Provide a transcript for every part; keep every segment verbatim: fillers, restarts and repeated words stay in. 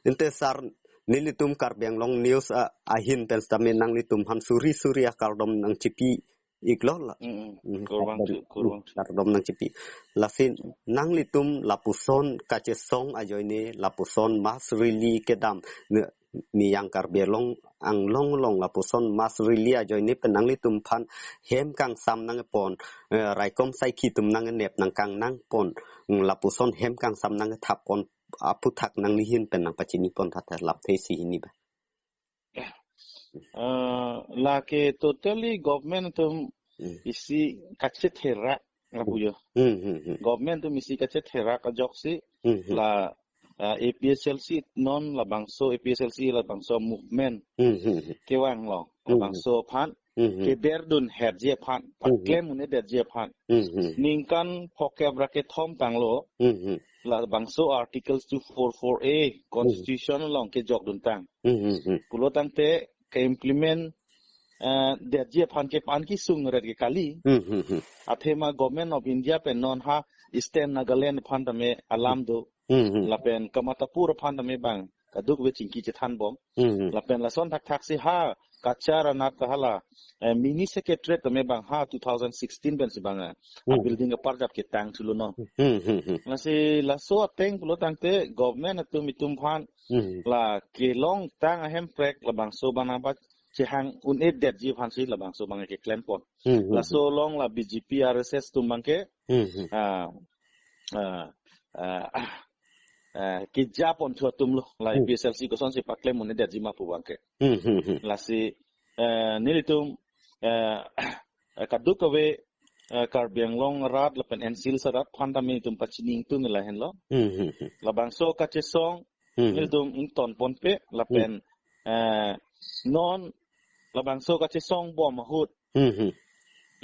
Ante sir, nelitum Karbi Anglong News a, ahin pen sitame nanglitum aphan suri suri akardom nangchipi iklo la. Mm, mm. Mm, Kurvangthu, kardom, kurvangthu. Kardom nangchipi. Lasi nanglitum lapuson kachesong ajoine lapuson mass rally kedam ne, niyang Karbi Anglong, Anglong along lapuson mass rally ajoine pen nanglitum aphan hem kangsam nangpon, eh, raikom saikhi atum nangnep nangkang nangpon, mm, lapuson hem kangsam nangthap pon aphuthak nanglihin pen nangpachini pon tha tha lapthe isi hini ba. Eh, lake totally government atum Hmm. isi kachetherak lapu jo. Hmm, hmm, hmm. Government atum isi kachetherak ajoksi Hmm, hmm. la, ah, A P H L C non labangso A P H L C labangso movement Hmm, hmm, hmm. kevang lo. Hmm, hmm. Labangso aphan Hmm, hmm. keberdun herji aphan, Hmm, hmm. paklem un-edetji aphan. Hmm, hmm. Ningkan phokep ra kethom tanglo, Hmm, hmm. labangso Articles two four four A Constitution along kejokdun tang. Hmm, hmm, hmm. Pulo tangte ke-implement, eh, detji aphan ke pan kesung ret ke kali. Hmm, hmm, hmm. Athema Government of India pen non ha Eastern Nagaland aphan tame alam do. Hmm, hmm. Lapen Kamatapur aphan tame bang kadokave chingki chethan bom. Hmm, hmm. Lapen lason thakthak si ha Cachar anat ta hala, eh, mini secretariat tame bang ha two thousand sixteen pen si bang, eh, Hmm. building aparjap ketang thulo non. Hmm, hmm, hmm. Lasi laso ateng pulo tangte government atum itum aphan Hmm. la kelong tang ahemprek labangso bang nangpachehang un-edetji aphan si labangso bang keklem pon. Hmm, hmm, Laso hmm. along la B J P R S S atum bang ke, Hmm, hmm. ah, ah, ah, ah, keja pon thu atum lo la Hmm. A P H L C kosonsi paklem un-edetji ma pu bang ke. Hmm, hmm, hmm. Lasi, eh, nelitum, eh, eh, kadokave, eh, Karbi Anglong arat lapen N C Hills arat aphan tame itum pachini ingtung lahenlo. Hmm, hmm, hmm. Labangso kachesong Hmm, hmm. nelitum ington ponpe lapen, Hmm. eh, non labangso kachesong bom ahut Hmm, hmm.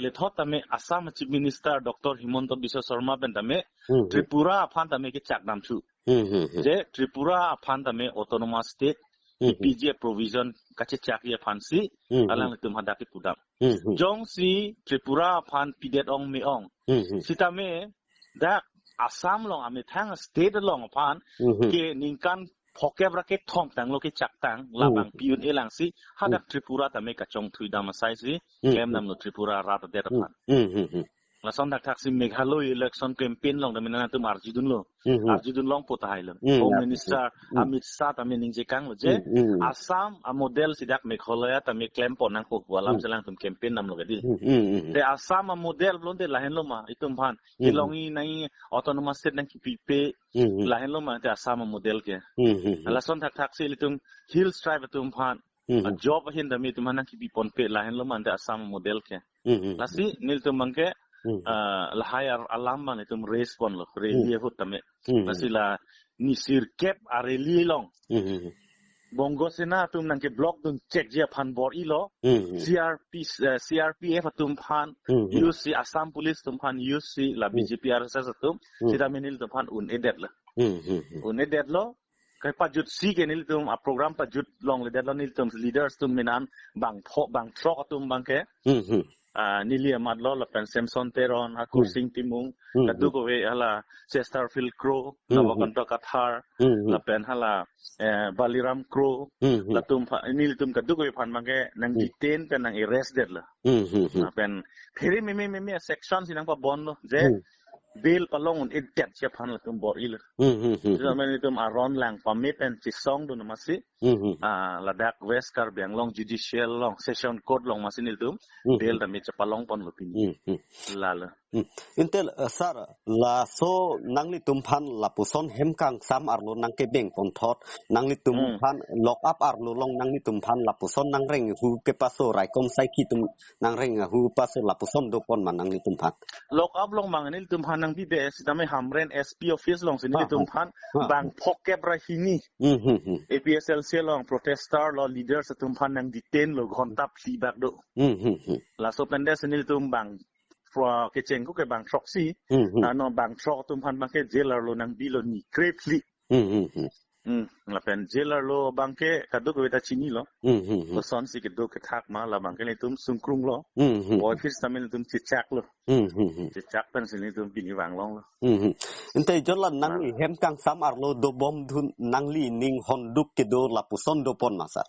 lethot tame Assam Chief Minister Doctor Himanta Biswa Sarma pen tame Hmm, hmm. Tripura aphan tame kechak dam thu. Hmm, hmm, hmm. Je Tripura aphan tame autonomous state Hmm, hmm. P G provision kachechakji aphan si Hmm, hmm. alanglitum hadak kepudam. Hmm, hmm. Jongsi Tripura aphan pidet ong me ong. Hmm, hmm. Sitame dak Assam along amethang state along aphan Hmm, hmm. ke ningkan phokep ra kethom tanglo kechak tang Hmm. labang pi un-e lang si hadak Hmm. Tripura tame kachongthui dam asai si Hmm. klem damlo Tripura arat adet Hmm. aphan. Hmm, hmm, hmm. Lason thakthak si Meghalaya election campaign along tame nangtum arjudunlo. Hmm, hmm. Arjudun longpo tahai lo. Hmm, Home arjudun. Minister Hmm. Amit Shah tame ningje kanglo je Hmm, hmm. Assam amodel si dak Meghalaya tame klem pon nangkok pu alam Hmm. si alangtum campaign damlo kedi. Hmm, hmm, hmm, hmm. Te Assam amodel pulote lahenlo ma itum aphan Hmm, hmm. kelongji nangji autonomous state nangkipipe Hmm, hmm. lahenlo ma te Assam amodel ke. Hmm, hmm, hmm. Lason thakthak si ilitum Hills Tribe atum aphan Hmm, ah, hmm. job ahin tame itum aphan nangkipi ponpe lahenlo ma te Assam amodel ke. Hmm, hmm, hmm. Lasi nelitum bang ke, Hmm, hmm. ah, lahai ar-, alam bang itum raise ponlo, rally Hmm. ahut tame. Hmm, hmm. Lasi la nisirkep a-rally along Hmm, hmm, hmm. Bongo Sena atum nangkeblock dun chekji aphan bor-ilo. Hmm, hmm. C R P, eh, C R P F atum aphan Hmm, hmm. use si, Assam Police atum aphan use si, la Hmm. B J P R S S atum Hmm. sitame nelitum aphan un-edetlo. Hmm, hmm, hmm. Un-edetlo. Kepajutsi ke nelitum a-program pajut longledetlo, nelitum leaders atum minan bang pho-, bang throk atum bang ke. Hmm, hmm. Ah, neli amatlo lapen Samson Teron, Akur Hmm. Sing Timung, Hmm, hmm. kadokave hala Chesterfield Kro, Hmm, hmm. Nabakanta Kathar, Hmm, hmm. lapen hala, eh, Baliram Kro, Hmm, hmm. latum pha-, nelitum kadokave aphan bang ke nang Hmm. detain pen nang arrest detlo. Hmm, hmm, hmm. Lapen phere meme meme section si nangpabonlo je Hmm. bail palong un-edetji aphan latum bor-ilo. Hmm, hmm, hmm, Sitame hmm. nelitum aron lang pame pen chesongdun masi, Hmm, hmm. ah, ladak West Karbi Anglong Judicial along, Session Court along masi nelitum Hmm, bail hmm. tame chepalong ponlo pini. Hmm, hmm. Lalo. Hmm. Ante, eh, sir, laso nanglitum aphan lapuson hem kangsam arlo nangkebeng ponthot, nanglitum Hmm. aphan lock up arlo along nanglitum aphan lapuson nangreng hu kepaso raikom saikhi atum nangreng hu paso lapuson do pon ma nanglitum aphan? Lock up along bang nelitum aphan nangpipe sitame Hamren S P office along si Ha, nelitum ha. aphan Ha, bang ha. phokep ra hini Hmm, hmm, hmm. A P H L C along protester lo, leaders atum aphan nang detain lo ghonta phli bak do. Hmm, hmm, hmm. Laso pen de si nelitum bang pro-, kecheng ko ke bang throksi, Hmm, hmm. ano bang throk atum aphan bang ke jail arlo nangbilo ni krephli. Hmm, hmm, hmm. Hmm, lapen jail arlo abangke kadokave ta chinilo. Hmm, hmm, hmm. Kosonsi kedo kethak ma labangke nelitum sungkrunglo. Hmm, hmm, hmm. Oi phir sitame nelitum chechaklo. Hmm, hmm, hmm. Chechak pensi nelitum pini vanglonglo. Hmm, hmm. Ante jotla nangli, ah, hem kangsam arlo dobomdun nangli ning honduk kedo lapuson dopon ma sir?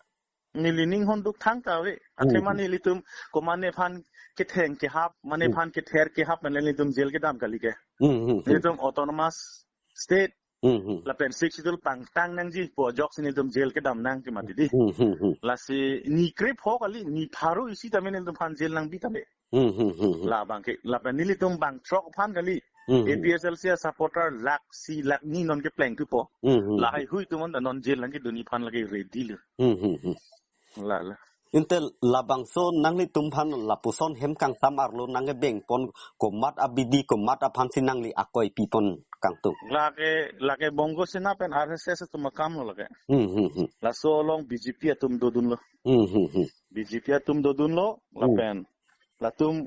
Neli ning honduk thangta ave. Hmm. Athema nelitum komatne aphan ketheng kehap, mane, hmm, aphan kether kehap, mane nelitum jail kedam kali ke. Hmm, hmm, hmm. Nelitum autonomous state, hmm, hmm, lapen Sixth Schedule pangtang nangji pu ajoksi nelitum jail kedam nang ke mati dei. Hmm, hmm, hmm. Lasi ni krepho kali, ni pharo isi tame nelitum aphan jail nangbi tame. Hmm, hmm, hmm, hmm. Labangke, lapen nelitum bangthrok aphan kali. Hmm, hmm. A P H L C a-supporter lakh isi lakh hini non kepleng thupo. Hmm, hmm, hmm. Lahai hui atum anta non jail nangkedunji aphan lake ready lo. Hmm, hmm, hmm. La, la. Ante labangso nanglitum aphan lapuson hem kangsam arlo nangkebengpon komat abidi komat aphansi nangli akoi pipon kangtung? Lake, lake Bongo Sena pen R S S atum akamlo lake. Hmm, hmm, hmm. Laso along B J P atum dodunlo. Hmm, hmm, hmm. B J P atum dodunlo, hmm, lapen latum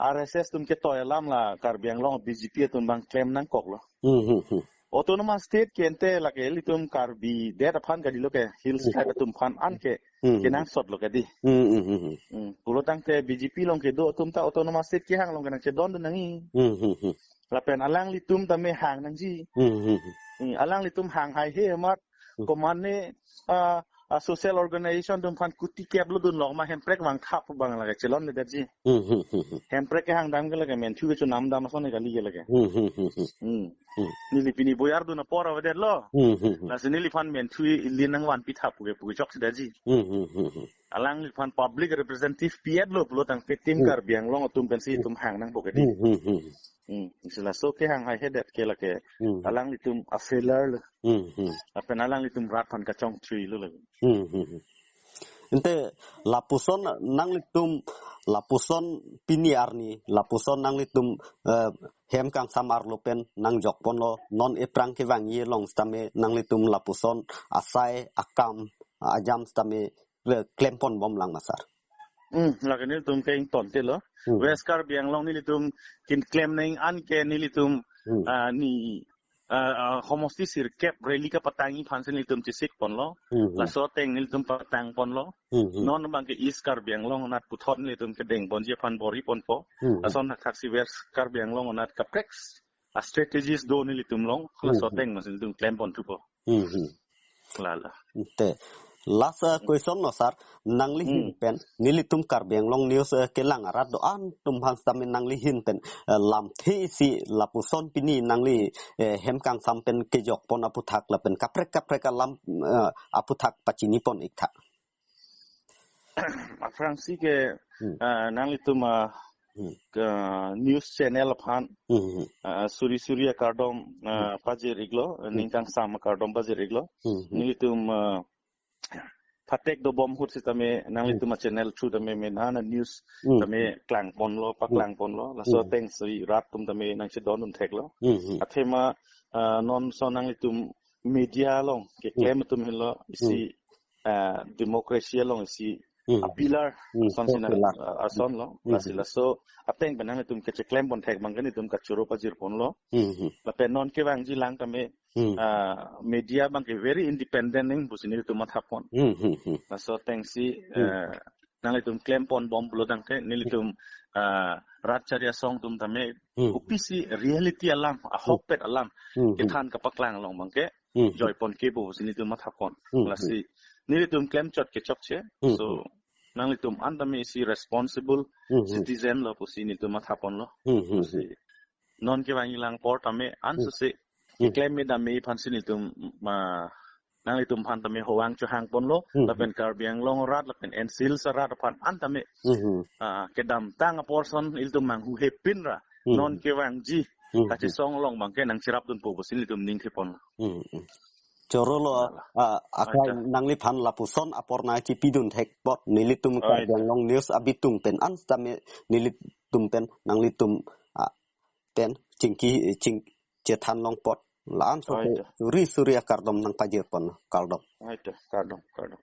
R S S atum ketoi alam la Karbi Anglong B J P atum abang klem nangkoklo. Hmm, hmm, hmm. Autonomous state ke ante lake ilitum Karbi det aphan kalilo ke, hills, hmm, tribe atum aphan anke, hmm, kenangsotlo ke dei. Hmm, hmm, hmm, hmm. Hmm, pulo tangte B J P along kedo atum ta autonomous state kehang along ke nangchedondun nangji. Hmm, hmm, hmm. Lapen alanglitum tame hang nangji. Hmm, hmm, hmm. Hmm, alanglitum hang haihe amat, hmm, komatne, ah, ah, social organization atum aphan kuti kep lo dunlok ma, Hemprek vangthap abang lake chelondedetji. Hmm, hmm, hmm, hmm. Hemprek kehang dam ke lake menthu kechonam dam ason kali ke lake. Hmm, hmm, hmm, hmm. Hmm. Hmm. Neli pini boyar dun apor avedetlo. Hmm, hmm, hmm. Lasi neliphan menthu ili nangvanpi thap ke pu chokchedetji. Hmm, hmm, hmm, hmm. Alangliphan public representative pi-etlo pulo tangte tim, hmm, Karbi Anglong atum pensi, hmm, itum hang nangpo ke dei. Hmm, hmm, hmm. Hmm, isi laso kehang haihedet ke lake, hmm, alanglitum a-failure lo. Hmm, hmm. Lapen alanglitum rat aphan kachongthuilo lake. Hmm, hmm, hmm. Ante lapuson nanglitum, lapuson pini arni, lapuson nanglitum, eh, hem kangsam arlo pen nangjokponlo, non ephrang kevangji along sitame nanglitum lapuson asai akam ajam sitame, eh, klemponbomlang ma sir? Hmm, lake nelitum ke ingtontelo. Hmm. West Karbi Anglong nelitum keklem nang anke nelitum, hmm, ah, ni, ah, ah, homosti sirkep rally kapatangji aphansi nelitum chesikponlo. Hmm, hmm. Laso ateng nelitum patangponlo. Hmm, hmm. Non abangke East Karbi Anglong anat puthot nelitum kedengponji aphan bor-iponpo. Hmm, hmm. Lason thakthaksi West Karbi Anglong anat kaprek a-strategies do nelitum along. Hmm, laso, hmm, ateng mas nelitum klemponthupo. Hmm, hmm. La, la. Ante last, uh, question lo sir, nangli, hmm, hin pen, nelitum Karbi Anglong News, uh, kelang arat do-an atum aphan sitame nangli hin pen, uh, lamthe isi lapuson pini nangli, uh, hem kangsam pen kejokpon aphuthak lapen kaprek kaprek alam, uh, aphuthak pachinipon ik tha. Aphrangsi ke, hmm, ah, nanglitum, ah, hmm, ke news channel aphan, hmm, hmm, ah, suri suri akardom, ah, hmm, pajir iklo, hmm, ning kangsam akardom pajir iklo. Hmm, hmm. Nelitum, ah, phatek dobom ahut sitame nanglitum, hmm, a-channel through tame mena na news, hmm, tame klangponlo, hmm, paklangponlo. Laso, hmm, atengsi rat atum tame nangchedondun theklo. Hmm, hmm. Athema, ah, non so nanglitum media along keklem, hmm, atum henlo isi, hmm, ah, democracy along isi, hmm, a-pillar, hmm, ason, so sina, pillar, ah, asonlo, hmm, lasi, hmm, laso ateng pen nanglitum kecheklempon thek abangke nelitum kachoro pajirponlo. Hmm, hmm. Lapen non kevangjilang tame, hmm, ah, media abangke very independent nang pusi nelitum mathapon. Hmm, hmm, hmm. Laso atengsi, hmm, ah, nanglitum klemponbom pulo tangte nelitum, ah, rat chari asong atum tame, hmm, kopisi reality alam, hmm, ahokpet alam, hmm, hmm, kethan kapaklang along abangke, hmm, hmm, joiponkepo pusi nelitum mathapon. Hmm, hmm. Lasi nelitum klemchot kechokche. Hmm, so, hmm, nanglitum an tame isi responsible, hmm, hmm, citizen lo pusi nelitum mathaponlo. Hmm, hmm, hmm. Lasi non kevangjilang apor tame, hmm, ansose, hmm, keklem me dam me aphansi nelitum ma nanglitum aphan tame hovang chohangponlo, hmm, lapen Karbi Anglong arat, lapen N C Hills arat aphan an tame, hmm, hmm, ah, kedamtang apor ason ilitum manghuhepin ra, hmm, non kevangji, hmm, hmm, kachesong along abangke nangcherapdunpo pusi nelitum ningthepon. Hmm, hmm. Chorolo, ah, akai, aita, nangliphan lapuson apor nangchipidun thek apot nelitum, oi, Karbi Anglong News abitung pen an sitame nelitum pen nanglitum, ah, pen chingki, ching, chethan long apot la-an so, oi, ke ta, suri suri akardom nangpajirpon, kardom. Oi ta, kardom, kardom.